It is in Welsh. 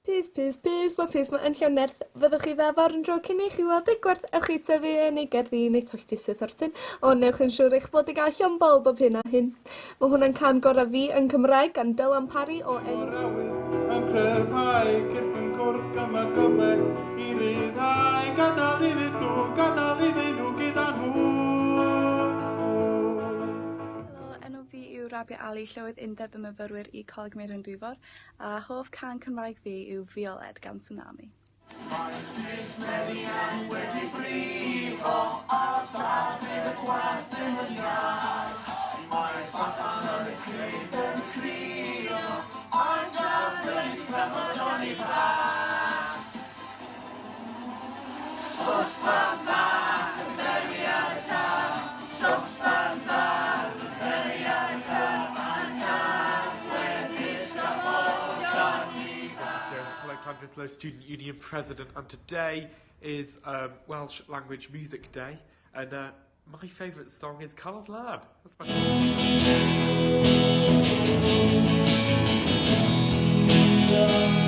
Pys, pys, pys, mae pys ma yn llawn nerth. Fyddwch chi dda fawr yn dro cyn i chi weld ei gwerth. Ewch i tyfu yn ei gerddi neu tollti syth o'r tun. Ond newch yn siŵr eich bod yn cael llond bol bob hyn a hyn. Mae hwnna'n cân gorau fi yn Cymraeg gan Dylan Parry o enw... O'r awydd yn cryfhau, cyrff yn cwrdd gyma gyfle i ryddhau, gadael iddyn nhw, gadael iddyn nhw gyda nhw. Helo, enw fi yw Rabia Ali, Llywydd Undeb y Myfyrwyr i Coleg Meirion Dwyfor, a hoff cân Cymraeg fi yw Fioled gan Swnami. Mae Llys Merian wedi brifo a Dafydd y gwas ddim yn iach. Mae baban yn y crud yn crio ond gafel i sgrafo Johnny bach. Sosban fach yn berwi ar y tân, sosban fach yn berwi ar y tân, a cath wedi sgrafo Johnny bach. Jones, Coleg Llandrillo Student Union President, and today is um, Welsh Language Music Day, and uh, my favourite song is Calon Lân. That's my